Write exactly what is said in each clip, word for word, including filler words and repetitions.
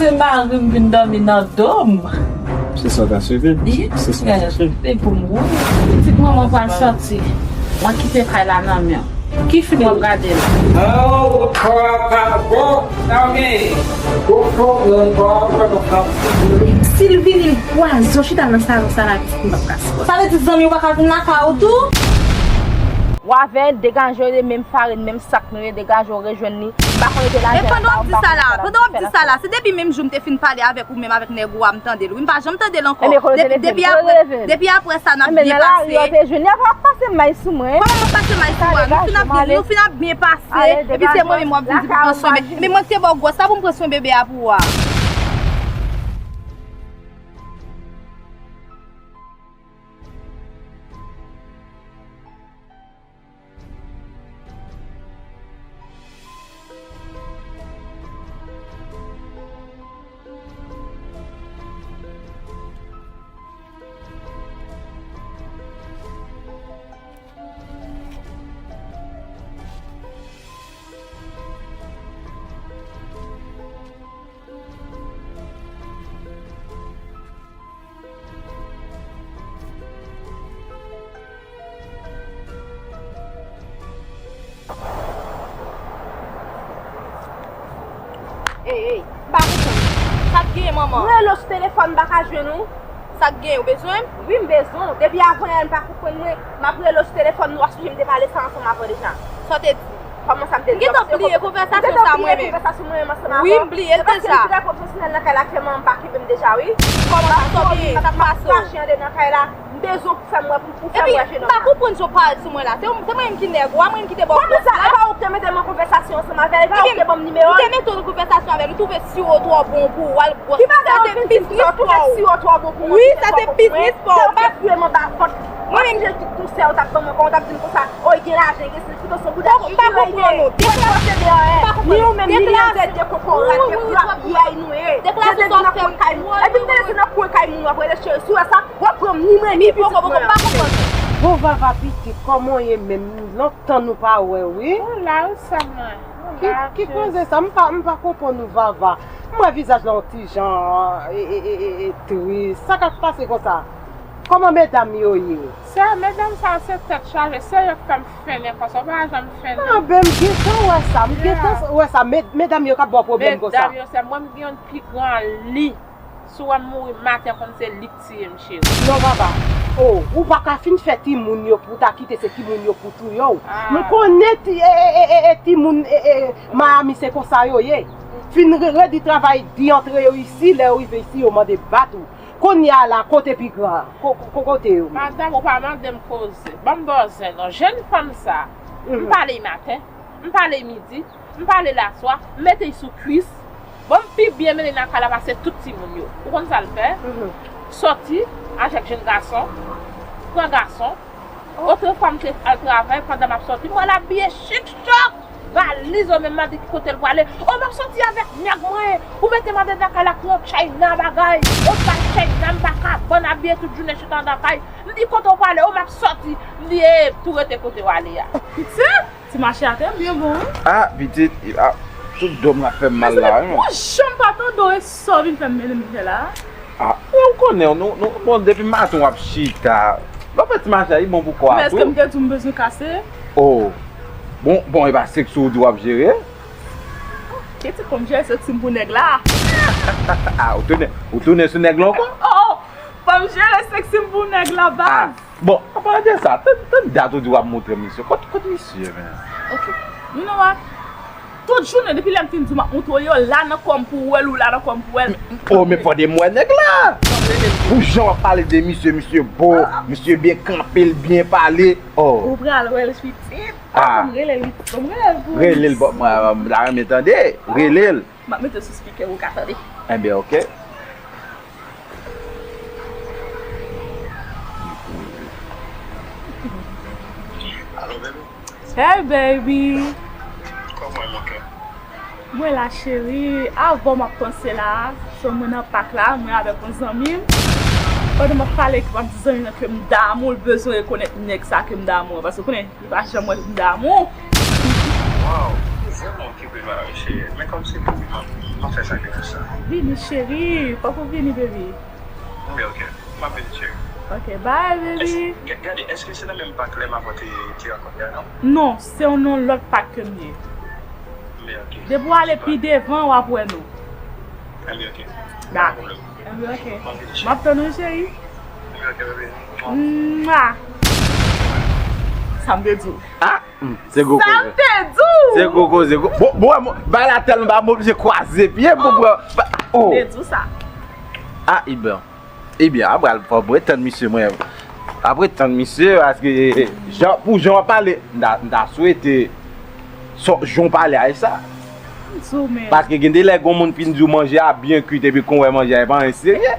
Se mari m vin dòmi nan do m. Se sa w ta swete? Wi, se sa w ta swete. Se pou m, wi. Pitit manman pral sòti. Mwen kite kay la nan men w. Ki fim w ap gade la? Oh, papa, bon, non, men. Si l vini, l pwazon, chita nan salon sa la, pitit m ap kase. Sa vle di zanmi w pa ka vin lakay ou tou? W avè l, degaje w de menm farin, menm sak nou ye, degaje w rejwenn li. M pa konn rete la. E pandan w ap di sa la, pandan w ap di sa la, se depi menm jou m te fin pale avèk ou menm avèk nèg ou a, m tande l. Wi, m pa janm tande l ankò. Depi, depi apre, depi apre sa, n ap byen pase. Yo te jwenn, y ap pase may sou mwen. Kòman m ap pase may sou ou a? Nou fin ap byen, nou fin ap byen pase. Epi se mwen menm w ap vin di pou pran swen bebe. Epi mwen ki te ba w gwòs la pou m pran swen bebe a pou ou a. Ey, ey, m pa konprann. Sa k genyen, manman? M rele w sou telefòn, m pa ka jwenn ou. Sa k genyen, ou bezwen m? Wi, m bezwen w. Depi avan yè, m pa konprann mwen. M ap rele w sou telefòn, nou a sonje m te pale sa ansanm avan deja. Sa w te di? Kòman sa m te di? M gentan bliye konvèsasyon sa mwen menm. Wi, m bliye l deja. Se paske m trè pwofesyonèl nan kay la, aktyèlman m pa kenbe m deja, wi. Kòman sa w gen? M ap mache anndan nan kay la. M bezwen w pou fè m wè, pou, pou fè m wè jennonm nan. Epi, m pa konprann sa w parèt sou mwen la. Se, se mwen menm ki nèg ou a, mwen menm ki te ba w gwòs la. Kòman sa? E pa ou ki te mete m an konvèsasyon ansanm avè l? E pa ou ki te ban m nimewo l? M te mete w an konvèsasyon avè l. Ou twouve siwo twò bon pou ou, w al gwòs. Ki bagay ou vin di m sa? Ou twouve siwo twò bon pou mwen? Wi, sa se biznis pa w. Ou pa vle m anba vant. Mwen menm, jan ki konsèy ou t ap ban mwen, kòman ou t ap di m konsa? Oy, gen lajan, gen se kouto son bouda. M pa konprann ou. Deklase. M pa konprann ou. Ni ou menm, ni li, de kokorat, de grapyay nou ye. Deklase sa w fè m. Epi m te rete nan kwen kay moun, w ap rele cheri. Si w wè sa, w ap pran m ni mwen, ni pitit mwen. M pa konprann ou. Bon, Vava pitit, kòman w ye menm? Lontan nou pa wè, wi. Ou la, wi, sè mwen. Ou la, ki koze sa? M pa, m pa konprann ou, Vava. M wè vizaj la yon ti jan, e, e, e, e, e, tris. Sa k ap pase konsa? Kòman medam yo ye? Sè, medam sa yo se tèt chaje, se yo k fè m fennen konsa, ou pa janm fennen. Anben, m gentan wè sa, m gentan wè sa, med-, medam yo k ap ba w pwoblèm konsa. Medam yo, sè, mwen m gen yon pi gran li. Si w wè m mouri maten, konn se li k tiye m, cheri. Non, papa. O, ou pa ka fin fè timoun yo pou w ta kite se timoun yo pou touye w. M konnen ti, e, e, e, e, e, timoun, e, e, Miami se konsa yo ye. Fin re-, redi travay di antre yo isi, lè yo rive isi, yo mande bat ou. Kounye a la, kote pi gran an? Ko-, ko-, kote yo? Madanm, ou pa mande m koze. Ban m ba w zen non. Jèn fanm sa, m pale l maten, m pale l midi, m pale l aswa, m mete l sou kwis. Ban m pi byen mennen nan kay la pase tout timoun yo. Ou konn sa l fè? Sòti avèk jèn gason, pran gason, otrefwa, m te al travay, pandan m ap sòti, m wè l abiye chik chòk, valiz, o, men m mande ki kote l prale. O, m ap sòti avèk nèg mwen. Ou mete m anndan kay la ak yon tchayna bagay. O, pa tchayna, m pa ka bann abiye tout jounen chita anndan kay. M di, kote w prale? O, m ap sòti. M di, e, tou rete kote w ale a. Pitit, ti mache atè byen bon, wi. A, pitit, a, tout do m ap fè m mal la, wi. Ou janm pa tande w, e sa w vin fè m mennen m fè la? A, ou konnen, nou, nou, bon, depi maten w ap chita. Lè w fè ti mache a, li bon pou kò a tou. Men èske m te di w m bezwen kase? O. Bon, bon, e pa seksi w di w ap jere? Kite kòm jere seksi m pou nèg la. A, ou tounen, ou tounen sou nèg la ankò? O, o, fò m jere seksi m pou nèg la, baz. Bon, an palan de sa, tann, tann dat ou di w ap montre m misye. Kot, kot misye, men? Ok. You know what? Tout jounen, depi lè m fin di w m ap montre w yo, la nan kò m pou w wè l, ou la nan kò m pou w wè l. O, men fò de m wè nèg la. Pou jan w ap pale de misye, misye bo, misye byen kanpe, l byen pale. O. Ou pral wè l pitit. A, fò m rele l, fò m rele l pou ou. Rele l, bon, mwen, m ta renmen tande. Rele l. M ap mete sou spikè, ou ka tande. Enben, ok. Alo, baby. Hey, baby. Kòman w ye, mon cœur? Mwen la, cheri. Avan m ap panse la, se mwen nan pak la, mwen avèk yon zanmi m. Pandan m ap pale, m ap di zanmi m nan ke m damou, l bezwen rekonèt nèg sa ke m damou an, paske w konnen, li pa janm wè m damou. Waw, ou vrèman okipe, cheri. Men kòmsi pou mwen. Kòman fè sa ke fè sa? Vini, cheri. Fòk ou vini, baby. Anben, ok. M ap vini, cheri. Ok, bye, baby. Gade, èske se nan menm pak lè m avè w te, te rankontre a, non? Non, se yon lòt pak ke m ye. Anben, ok. Depi w ale pi devan, w ap wè nou. Anben, ok. Dakò. Anben, ok. M ap tann ou, cheri. Anben, ok, baby. Mwa. Sa m te di w. Ah! Hmm, se gwo koze. Sa m te di w! Se gwo koze. Bon, bon, bon, bay la tèlman ba, m oblije kwaze pye pou pran. Oh. Te di w sa. Ah, Iber. Ebyen, apre al fò mwen tann misye mwen. Apre tann misye, paske jan, pou jan w ap pale, m ta, m ta swete jan w pale a e sa. M di w, men. Paske gen de lè gon moun fin di w manje a byen kwit epi kon wè manje a e pa anyen serye.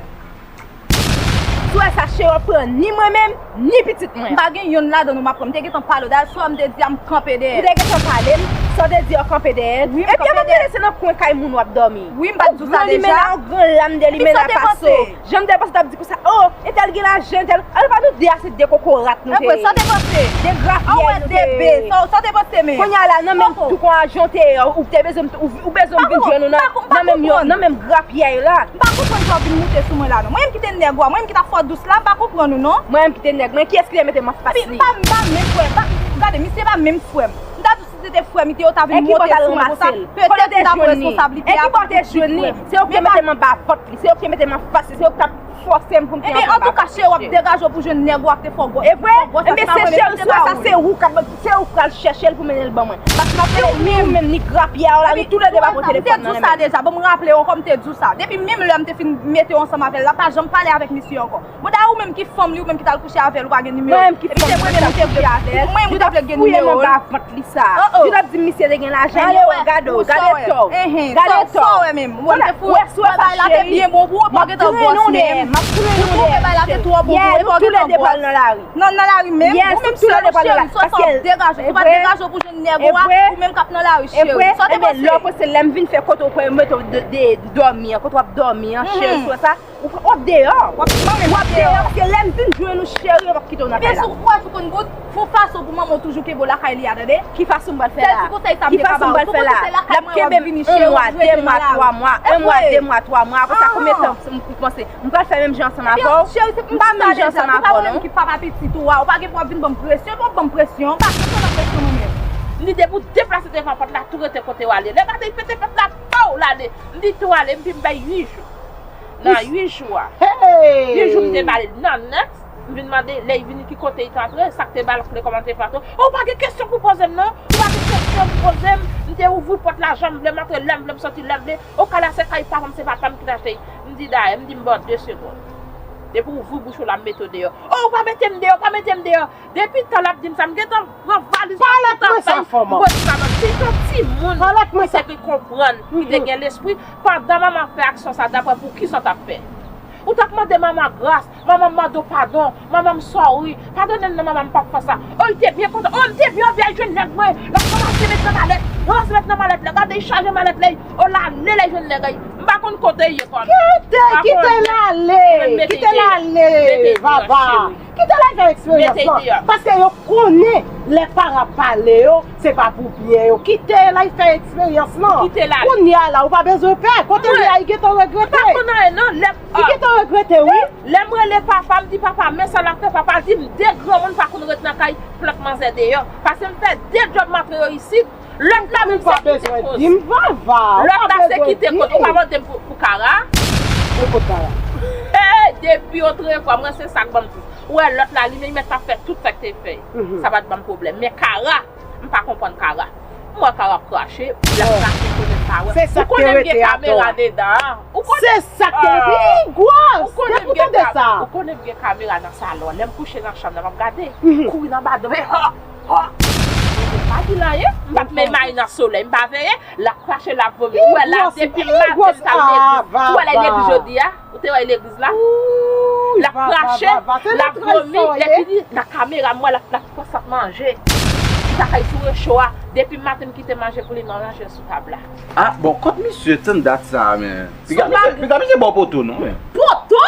Si w wè sa, cheri, w ap pran ni mwen menm, ni pitit mwen. M pa gen yonn ladan nou m ap pran. M te gentan pale w. Dayè, sa w wè m te di a, m kanpe dèyè l. Ou te gentan pale m, sa w te di a, w kanpe dèyè l. Wi, m kanpe dèyè l. Epi yo menm te lese nan kwen kay moun w ap dòmi. Wi, m pa t di w sa deja. Yon gran limen la, yon gran lam de limen la pase w. Jan m te panse w t ap di konsa, oh, entèl gen lajan, entèl. Alò pa nou de a se de kokorat nou te ye. Sa w te panse? De grapyèy nou te ye. Sa w te panse, men? Kounye a la, nan menm tou kon ajan w te ye, ou te bezwen m, ou, ou bezwen m vin jwenn ou nan, nan menm yon, nan menm grapyèy la. M pa konprann jan w vin moute sou mwen la non. Mwen menm ki te nèg ou a, mwen menm ki t ap fè w dous la, m pa konprann ou non. Mwen menm ki te nèg mwen, kiyès ki te mete m anfas li? M pa, m pa menm frè, m pa, gade, misye pa menm frè m. M ta di w si se te frè m li te ye, w ta vin monte sou mwen konsa, petèt m t ap pran responsablite a pou pitit frè m. Se yo ki te mete m anba vant li, se yo ki te mete m anfas li, se yo ki t ap fòse m pou m te antre anba vant li. Antouka, cheri, w ap degaje w pou jwenn nèg ou a ki te fè w gwòs. E vre? Enben se cheri sou sa, se ou k ap, se ou k pral chèche l pou mennen l ban mwen. Paske m ap rele ni ou menm ni grapyè a w la, nou toulède pa pran telefòn nan men m. Depi menm lè m te fin mete w ansanm avè l la, pa janm pale avèk misye ankò. Bon, dayè ou menm ki fanm li, ou menm ki t al kouche avè l, ou pa gen nimewo l. Epi se mwen menm ou te vle, mwen menm ou te vle gen nimewo l. Li sa. Yo t ap di misye te gen lajan, yo gade w, gade tò w. Gade tò w. Sa w wè menm? Ou wè m te fou. Bagay la te byen bon pou ou, epi w gentan gwòs menm. Ou twouve bagay la te twò bon pou ou, epi w gentan gwòs. Nan, nan lari menm. Ou menm sèl ou cheri, sa w degaje w, ou pa degaje w pou jwenn nèg ou a, ou menm k ap nan lari cheri. Sa w te panse? Lè w panse lè m vin fè kote w pran mete w dòmi an, kote w ap dòmi an, cheri, sou sa. Ou, w ap deyò. W ap deyò, paske lè m vin jwenn ou, cheri, yo p ap kite w nan kay la. Ebyen, si w kwè sou konn bout, fè yon fason pou manman w toujou kenbe w lakay li a, tande? Ki fason m pral fè la? Sèl ti konsèy sa m te ka ba w. Ki fason m pral fè la? L ap kenbe m yon mwa, de mwa, twa mwa, yon mwa, de mwa, twa mwa, apre sa, konbyen tan m panse? M pral fè menm jan ansanm avè w? M pa menm jan ansanm avè w, non. Se pa mwen menm ki papa pitit ou a, ou pa gen pou w ap vin ban m presyon, epi w ap ban m presyon, m pa janm nan presyon mwen menm. M di depi w deplase devan pòt la, tou rete kote w ale. Lè gade, l pete pòt la, pow, l ale. M di tou ale, m di m bay uit jou. Nan uit jou a. Uit jou m te ba li nan nèt, m vin mande, lè l vini ki kote l t antre, sa k te ba l kle kòman l te fè antre. Oh, ou pa gen kesyon pou poze m non. Ou pa gen kesyon pou poze m. M te ouvri pòt la jan m vle, m antre lè m vle, m soti lè m vle. Ou ka la se kay papa m, se papa m ki t achte l. M di dayè, m di m ba w de segonn. Depi w ouvri bouch ou la, m mete w deyò. Oh, ou pa mete m deyò, pa mete m deyò. Depi tan l ap di m sa, m gentan pran valiz mwen, m bwè ti kabann. Si t on timoun ki te gen konprann, ki te gen lespri, pandan manman ap fè aksyon sa, daprè pou kisa w t ap fè? Ou t ap mande manman gras, manman m mande w padon, manman m sorry, padone m non manman, m p ap fè sa. Oh, li te byen kontan, oh, m te byen anvi al jwenn nèg mwen, l ap ranmase met nan malèt, ranmase met nan malèt, lè gade l chaje malèt li, oh, l ale, l al jwenn nèg li. M pa konn kote l ye kòm. Kite, kite l ale, kite l ale, Vava. Kite l al fè eksperyans lan. Paske yo konnen lè paran pale yo, se pa pou byen yo. Kite l al fè eksperyans lan. Kounye a la, ou pa bezwen pè. Kote l ye a, li gentan regrete. Li gentan regrete, wi. Lè m rele papa, m di, "Papa, men sa l ap fè." Papa di m, "De granmoun pa konn ret nan kay, plant manzè deyò." Paske m fè de djòb, m antre yo isit. Lòt la menm se kite kote. Lòt la se kite kote. Ou pa mande m pou, pou Kara? Pou kot Kara? Hey, depi yo tre fwa, mwen se sa k ban m plis. Ou wè lòt la, li menm li mèt pa fè tout sa k te fè. Sa pa t ban m pwoblèm. Men Kara, m pa konprann Kara. M wè Kara ap krache, l ap krache konnen m pa wè. Ou konnen m gen kamera dedan an. Ou konnen. Se sa k te rete. Ii, gwòs. Depi w tande sa. Ou konnen m gen kamera nan salon. Lè m kouche nan chanm nan, m ap gade. Kouri nan badan. Ho! Ho! Mwen pa di l anyen, m pa t menm al nan solèy, m pa veye, l ap krache, l ap vomi. Ou wè la, depi maten m t al legliz. Ou wè l legliz jodi a? Ou te wè legliz la? L ap krache, l ap vomi, lè fini, nan kamera, m wè l ap, l ap pran sa k manje. Li ta kay sou recho a, depi maten m kite manje pou li, m ranje l sou tab la. Ah, bon, kot misye tann dat sa a, men? Piga misye, piga misye ba w poto, non, men. Poto?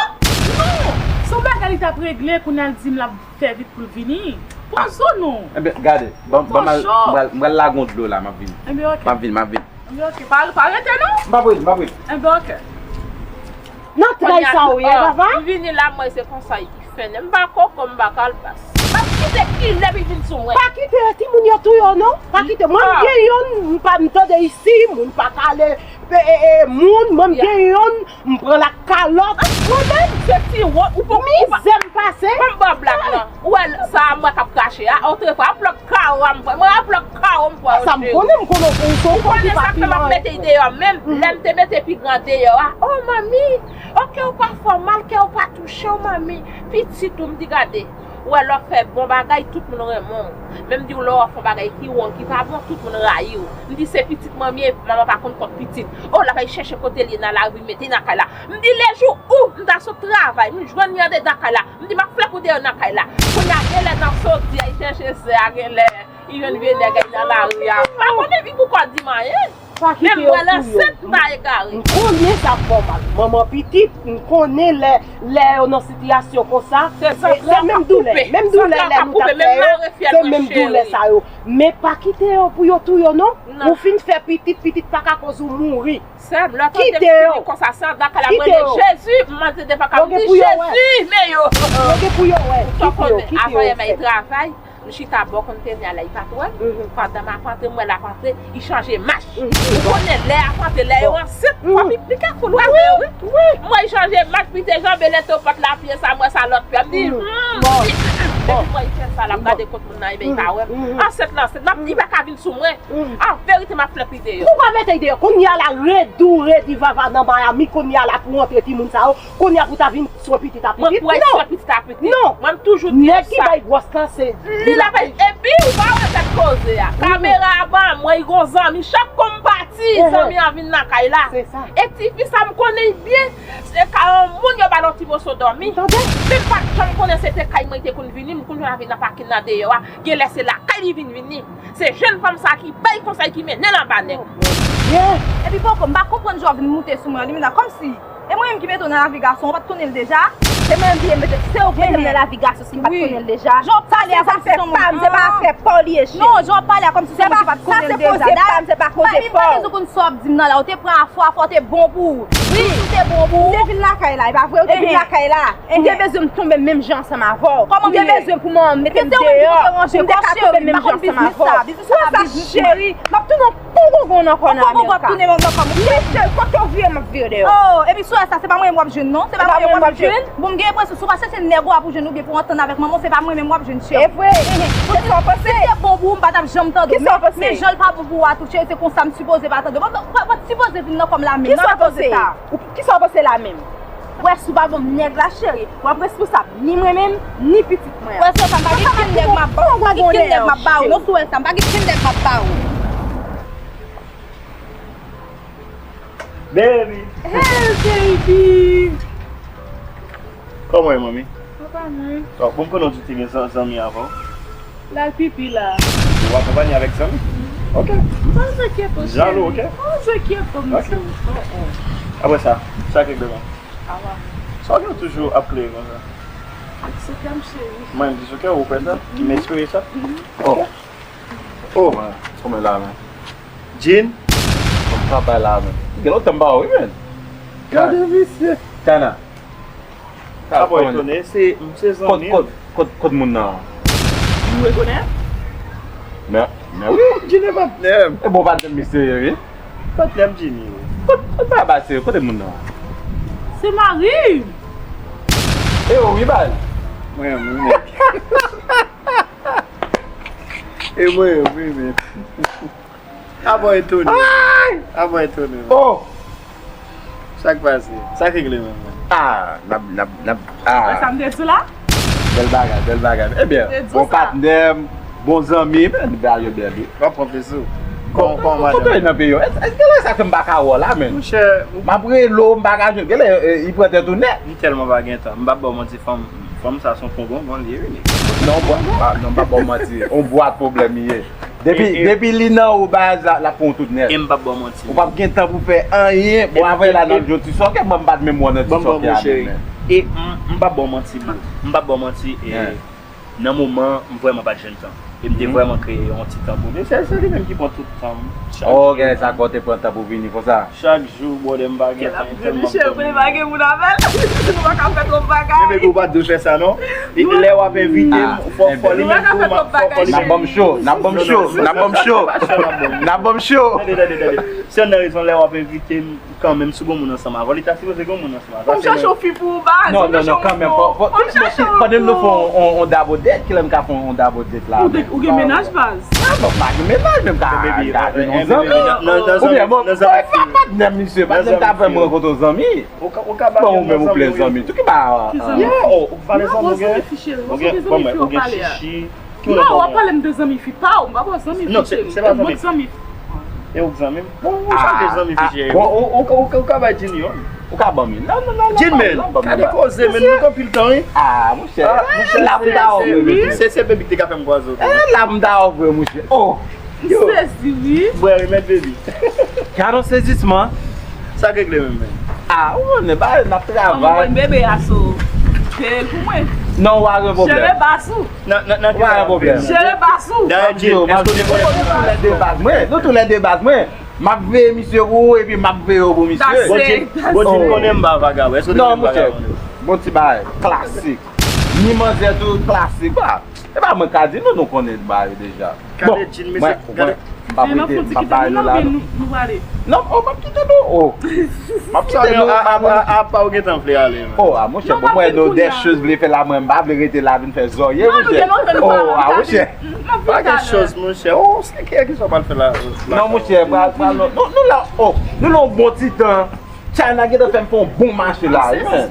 Non! Se yon bagay li t ap regle, kounye a l di m l ap fè vit pou l vini. Pozo non. Enben, gade, ban, ban m al, m pral, m pral lage yon dlo la, m ap vini. Enben, ok. M ap vini, m ap vini. Ok, pa, pa rete non. M p ap rete, m p ap rete. Enben, ok. Nan trèy sa ou ye, papa? M vini la, mwen se konsa y fè. M pa koko, m pa kalbas. M ap kite kilè li vin sou mwen. Pa kite timoun yo touye w non. Pa kite. Mwen m gen youn, m pa m tande isi, moun pa kale e, e, e, moun, mwen m gen youn, m pran l ak kalòt. Mwen menm, se ti wont, ou poko, ou pa. Mizè m pase. Ban m ba w blag nan. Ou wè sa a mwen k ap krache a, otrefwa, ap lòt kawo a m pran. Mwen ap lòt kawo m pran. Sa m konnen, m konnen ou se yon kòki pa pi manyen. Ou konnen sa k fè m ap mete l deyò menm. Lè m te mete pi gran deyò a. Oh, manmi, ok, ou pa fè w mal, kè w pa touche w, manmi. Pitit ou, m di gade. Ou wè lè w fè bon bagay, tout moun renmen w. Men m di w lè w fè yon bagay ki wrong, ki pa bon, tout moun rayi w. M di se pitit manmi, manman pa konn kont pitit. Oh, l ap al chèche kote l ye nan lari, mete nan kay la. M di lejou ou, m ta sot travay, m jwenn li andedan kay la. M di m ap flanke w deyò nan kay la. Kounye a genlè nan soti a, li chèche sè a, genlè li jwenn vye nèg a, li nan lari a. M pa konnen, li poko di m anyen. Men m wè l ansent, m pa egare. M konnen sa ap fè w mal. Manman pitit, m konnen lè, lè yo nan sitiyasyon konsa. Se menm doulè, menm doulè lè nou t ap fè yo, se menm doulè sa yo. Men pa kite yo pou yo touye w non. Ou fin fè pitit, pitit pa ka koz ou mouri. Sè m, lè w tande m fini konsa, se anndan kay la m rele Jezi, m mande devan kay la, m di, Jezi, men yo. Ou konnen, avan yè m al travay, m chita bò kontènè a la, li pa t wè m. Pandan m ap antre, m wè l ap antre, li chanje mach. Ou konnen, lè y ap antre, lè yo ansent, fò m pike foul wè yo, wi. M wè li chanje mach, li te janbe lè to pòt la, pye sa, m wè sa lòt pye a, m di, hmm. Depi m wè li fè sa, l ap gade kot moun nan, ebyen li pa wè m. Ansent lan ansent, li pa ka vin sou mwen. An verite, m ap flanke l deyò. Pou w pa mete l deyò, kounye a la, redi w redi vava nan Miami, kounye a la, pou w antre timoun sa yo, kounye a pou w ta vin swen pitit a pitit. Mwen pou al swen pitit a pitit. Non. Mwen m toujou di nou sa. Nèg ki bay gwòs lan, se li l ap bay. Epi, ou pa wè tèt koze a. Kamera a ban mwen, li gon zanmi, chak kou m pati, zanmi an vin nan kay la. Se sa. E tifi sa, m konnen l byen, se ka yon moun yo ba l yon ti moso dòmi. Men m pa t janm konnen se te kay mwen li te konn vini, m konn jwenn avè l nan pakin nan deyò a, genlè se lakay li vin vini. Se jèn fanm sa ki bay konsèy, ki mennen l anba nèg. Epi poko, m pa konprann jan w vin moute sou mwen an, Limena, kòmsi e mwen menm ki mete w nan lavi gason, ou pa t konnen l deja? Se mwen menm ki mete, se ou ki mete m nan lavi gason si m pa t konnen l deja. Jan w pale a, se pa afè pa m, se pa afè pa w li ye, cheri. Non, jan w pale a, kòmsi se mwen ki pa t konnen l deja. Sa se koze pa m, se pa koze pa w. Li pa bezwen konn sa w ap di m nan la, ou te pran afè, afè te bon pou ou. Wi, ou te bon pou ou. Ou te vin lakay la, e pa vre, ou te vin lakay la. M te bezwen m tonbe menm jan ansanm avè w. Kòman m ye? M te bezwen pou manman m mete m deyò. Pou m te ka tonbe menm jan ansanm avè w. Ou wè sa, cheri? M ap tounen yon bon gongon nan kò nan Amerika. Wi, cheri, kote w vire, m ap vire dèyè w. Oh, epi sou sa, se pa mwen menm w ap jwenn, non. Se pa mwen menm w ap jwenn. Bon, m gen enpresyon, si w pa chèche nèg ou a pou jwenn oubyen pou antann avèk manman w, se pa mwen menm w ap jwenn, cheri. E vre? Se sa w panse? Si te bon pou ou, m pa t ap janm tande w. Kisa w panse? Men jan l pa bon pou ou a tou, cheri, se konsa m sipoze pa tande w. Ou pa t sipoze vin nan kò m la menm, non, nan koze sa. Kisa w panse la menm? Wè, si w pa ban m nèg la, cheri, w ap responsab ni mwen menm, ni pitit mwen an. Wè, sè sa, m pa gen kenn nèg m ap ba w, m pa gen kenn nèg m ap ba w, non, si w wè sa, m pa gen kenn nèg m ap ba w. Baby! Hey, baby! Kòman w ye, manmi? Papa mwen. Bon, m konnen w di w te gen zan-, zanmi avan w. L al pipi la. Ou akonpanye avèk zanmi? Ok. M pa enkyete w, cheri. Jalou, ok? M pa enkyete w, m di w. Oh, oh. Apre sa, sa k regle non? Awa. Sa w gen toujou ap plede konsa? Disokè m, cheri. Mwen, disokè, ou kwè sa? M espere sa? Oh. Oh, man. Kòman la, man? Jean? Kòman travay la, man? Gen lontan m pa wè w, wi, man. Gade visye. Tana. Sa pa etone, se, se zanmi m. Kot, kot, kot, kot moun nan? Ou rekonèt? Men, men wi. Jimmy patnè m. E bon, patnè m misye ye, wi. Patnè m Jimmy, wi. Kot, kot pa pase, kote moun nan? Se mari m. E ou, wi, baz. Mwen, mwen. E mwen, wi, men. Abon etone. Ay! Abon etone. Oh! Sa k pase? Sa k regle menm? Ah, n ap, n ap, n ap, ah. Wè sa m te di w la? Bèl bagay, bèl bagay. Ebyen, bon patnè m, bon zanmi, men bagay yo bèl, wi. W ap pran plezi w. Kòman, kòman madanm? Kote w ye nan peyi yo? Èske, èske lè sa fè m pa ka wè w la, men? Monchè, m ap rele w, m pa ka jwenn. Genlè, eh, li pran tèt ou nèt. Li tèlman pa gen tan. M p ap ba w manti, fanm, fanm sa se yon kongongon li ye, wi, nèg. Non, bwa, ah, non, m p ap ba w manti. On bwat pwoblèm li ye. Depi, depi li nan ou baz la, l ap pran w tout nèt. E m p ap ba w manti. Ou p ap gen tan pou fè anyen. Bon, avè la nan yon ti sòkè, mwen m pa t menm wè w nan ti sòkè a menm. E m, m p ap ba w manti, bro. M p ap ba w manti, e nan moman, m vrèman pa t jwenn tan. M te vrèman kreye yon ti tan pou li. Se, se li menm ki pran tout tan m. Chak jou. Oh, gen sa kò te pran tan pou vini konsa. Chak jou, brother, m pa gen tan, m tèlman dòmi. Michel, konnen pa gen moun avè l. Nou pa ka fè twòp bagay. Men baby, ou pa t dwe fè sa, non. Lè w ap envite m, fò, fò li menm tou, fò, fò li menm. N ap ban m cho, n ap ban m cho, n ap ban m cho. N ap ban m cho. Tande, tande, tande. Se youn nan rezon lè w ap envite m, kanmenm, si w gen moun ansanm avè w, li ta sipoze gen moun ansanm avè w. Fò m chèche yon fi pou ou, baz. Non, non, non, kanmenm. Fò, fò, fò, pandan nou fè yon, yon, yon double date, kilè m ka fè yon double date la? Ou gen mennaj, baz? Ah, bon, m pa gen mennaj, men m ka gade yon zanmi. Oubyen, bon, patnè m, misye, patnè m ta fè m rankontre yon zanmi. Ou ka, ou ka ba yon zanmi. Bon, ou menm ou plen zanmi. Tou ki ba. Ki zanmi? Yo, ou pale zanmi, ou gen, ou gen, bon, men, ou gen chichi. Non, w ap pale m de zanmi fi pa w, m pa ba w zanmi fi, cheri. E ou k zanmi m? Bon, ou chanje zanmi fi, cheri. Bon, ou, ou, ou, ou ka bay Jin youn. Ou ka ban m youn. Non, non, non, non, Jin, men, gade koze, men, nou gen anpil tan, wi. Ah, monchè, la m ta ofri, mesye. Se, se baby ki te ka fè m kwaze w tou. Eh, la m ta ofri, monchè. Oh! M sezi, wi. Bwè remèd, baby. Gade yon sezisman. Sa k regle menm, men? Ah, ou konnen, ba, n ap travay. Anmwey, bebe a so. Peye l pou mwen. Non, ou pa gen pwoblèm. Jere bas ou. Nan, nan, nan ki sa w ap peye? Jere bas ou. Dayè, Jin, èske w te konnen? Nou toulède baz mwen. Nou toulède baz mwen. M ap veye misye pou ou, epi m ap veye w pou misye. Bon, Jin, bon, Jin konnen m pa vagabon. Èske w te konnen m vagabon? Non, monchè. Bon ti bagay. Klasik. Ni manzè tou, klasik. Ba, e pa mwen ka di nou, nou konnen bagay yo deja. Bon, mwen, mwen, m pa prete, m pa ba nou la, non. Non, oh, m ap kite nou, oh. M ap kite nou, a, a, a, a, pa ou gentan vle ale, man. Oh, a, monchè, bon, mwen, nou de choz vle fè la, mwen, m pa vle rete la, vin fè zòrye, monchè. Oh, a, monchè. Pa gen choz, monchè. Oh, se kè, kisa w pral fè la? Non, monchè, pral, pral, nou, nou, nou la, oh, nou la yon bon ti tan. China gentan fè m fè yon bon mache la, wi, men.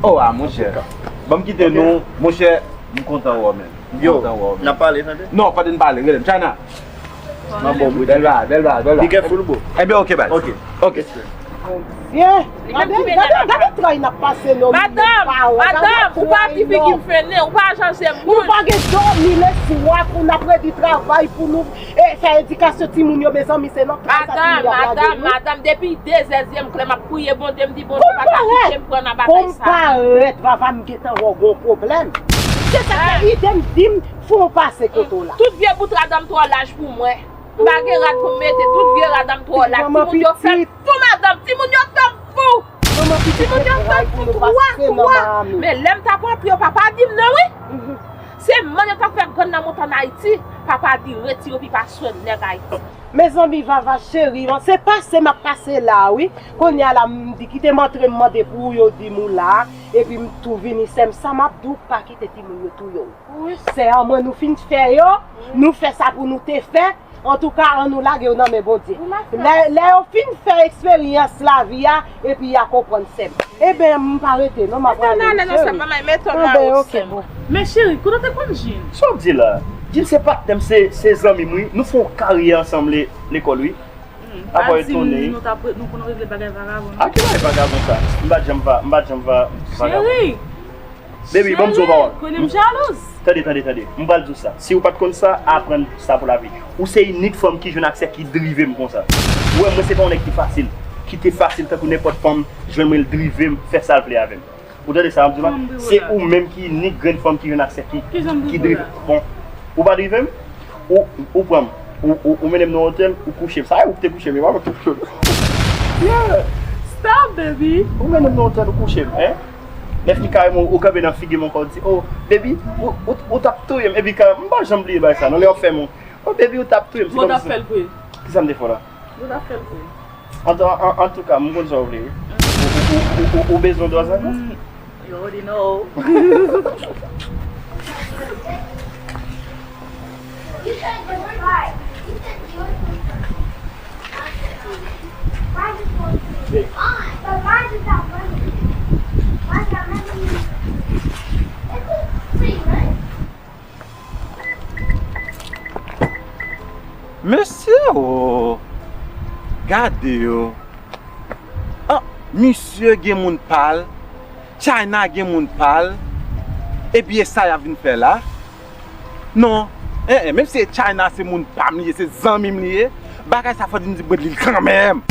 Oh, a, monchè. Ban m kite nou, monchè, m kontan wè w, men. Yo, n ap pale, tande? Non, pa de n pale, rele m. China. Bèl bagay, bèl bagay, bèl bagay. Be careful, bro. Ebyen, ok, baz. Ok. Ok. Bondye, gade, gade tray n ap pase, non, madanm, madanm, ou pa ki figi m fennen, ou pa jan se moun. Nou pa gen dòmi leswa pou n ap redi travay pou nou. E fè edikasyon timoun yo, mezanmi, se nan tray sa timoun yo ap lage nou. Madanm, madanm, depi de zè zyè m klè m ap priye Bondye, m di Bondye pa ta kite m pran nan bagay sa. Konparèt, Vava, m gentan wè w gon pwoblèm. Se sa k fè ide m di m fè w pase kote w la. Tout vye bout rad an m twò laj pou mwen. M pa gen rad pou m mete, tout vye rad an m twò laj. Timoun yo fè m fou, madanm, timoun yo fè m fou. Timoun yo fè m fou, twa, twa. Men lè m t ap antre yo, papa di m non, wi. Se mann yo t ap fè grann nan monte ann Ayiti, papa di retire w pi pa swen nèg Ayiti. Mezanmi, Vava cheri, se pase m ap pase la, wi. Kounye a la, m di kite m antre, m mande pou ou, yo di m ou la, epi m tou vini, sè m, sa m ap di w, pa kite timoun yo touye w. Wi. Sè an mwen, nou fin fè yo, nou fè sa pou nou te fè. Antouka, annou lage yo nan men Bondye. Lè, lè yo fin fè eksperyans lavi a, epi y a konprann, sè m. Eben, m pa rete non, m ap prale, cheri. Eben, ok, bon. Men cheri, kote w te konn Jin? Sa w di la? Jin se patnè m, se, se zanmi m, wi. Nou fè yon karyè ansanm le-, lekòl, wi. Apa w etone? Nou t ap, nou konn regle bagay vagabon, non? A ki bagay vagabon sa? M pa t janm va, m pa t janm va vagabon. Cheri! Baby, ban m di w yon pawòl. Konnen m jalouz. Tande, tande, tande. M pral di w sa. Si w pa t konn sa, aprann sa pou lavi. Ou se inik fanm ki jwenn ak sè ki drive m konsa. Ou wè, mwen se pa yon nèg ki fasil. Ki te fasil tankou nenpòt fanm, jwenn mwen, l drive m, fè sa l vle avè m. Ou tande sa m ap di w la? Se ou menm ki inik grenn fanm ki jwenn ak sè ki, ki drive. Bon, ou pa drive m? Ou, ou pran m, ou, ou, ou mennen m nan otèl, ou kouche m. Sa e ou ki te kouche m, e pa mwen ki te kouche m. Yeah. Stop, baby. Ou mennen m nan otèl, ou kouche m, en? Epi kareman, ou kanpe nan figi m ankò, ou di, "Oh, baby, ou, ou, ou t ap touye m." Epi kareman, m pa janm bliye bagay sa, non, lè w ap fè m, "Oh, baby, ou t ap touye m." Bon, w t ap fè l vre. Kisa m te fè w la? Ou t ap fè l vre. An, an, an, antouka, m konn sa w vle, wi. Ou, ou, ou, ou, ou bezwen dwa sa, non? Mm, you already know. Mesye o! Gade yo! An, misye gen moun pa l, China gen moun pa l, epi e sa y ap vin fè la? Non, en, en, menm si e China se moun pa m li ye, se zanmi m li ye, bagay sa fò di m di mwen li l kanmenm.